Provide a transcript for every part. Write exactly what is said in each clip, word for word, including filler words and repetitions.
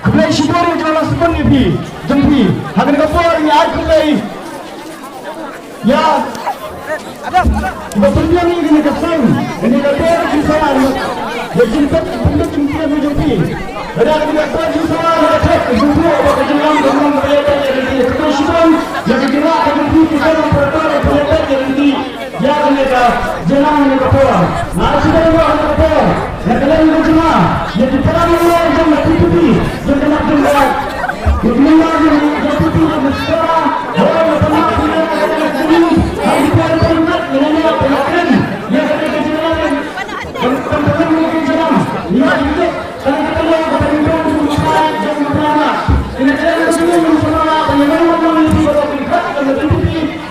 Khublei shibun ïa ka jingïalang sngewbha jong phi, jong phi. Ha kane ka por ngi ai khublei ïa kiba pynbiang ïa kane ka seng, kane ka dor jingsawa, ïa jingpynbiang jingpynbiang jong phi. Lada kane ka dor jingsawa, lada ka thep jingpynbiang, ba ka jingïalang ka long kaba ïaid ïaid lynti. Khublei shibun ïa ka jingïalang ka jong phi, ki seng operator, ba ïaid ïaid lynti. Ïa kane ka jingïalang kane ka por. Nga shu dei ruh kane ka por na ka liang ka jong nga, ïa ki para nongïalam jong ka P P P, jong ka Nongpoh, ïa ki nongïalam jong ka P P P, jong ka Sora, hooid, nga pynlong pynlong ïa kane ka jingïalang, ha ki para nongïalam, ïa kane ka jingïalang, ban pynlong ïa ka jingïalang, ïa ki Tang kita mo ka pynbun jong ka jong ka. Ina ka jong ka jong ka.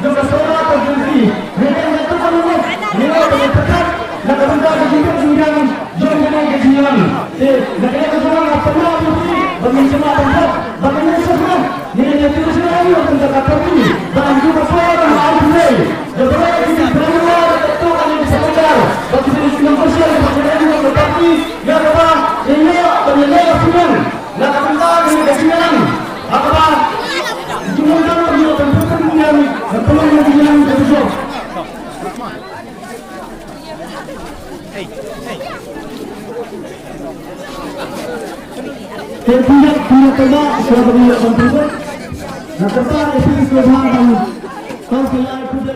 Jong ka Sora ka jong ki. Ni kan ka tu kan mo. Ni kan ka tu kan. Na ka bynta ka jingkit jingkang jong ka jingkang. Te na ka jong ka pynbun jong ki. Ba ngin sma ban hap. Ba ngin sma. Ni kan ka tu jong ka bynta ka party. Ba ngin sma ban hap. Jabra ki jingkang. Ba tu kan kita sebentar. Ba kita jingkang sosial. Ba kita jingkang party. Ïa kaba, ïa, ïa, ïa, ïa, ïa, na ka bynta kane ka jingïalang. Ha kaba, jingmut ka jingmut ka jingmut ka jingmut ka jingmut. Te pynjah, pynjah tebak, suara pynjah ban pynjah. Na ka bynta, ïa, pynjah, pynjah, pynjah.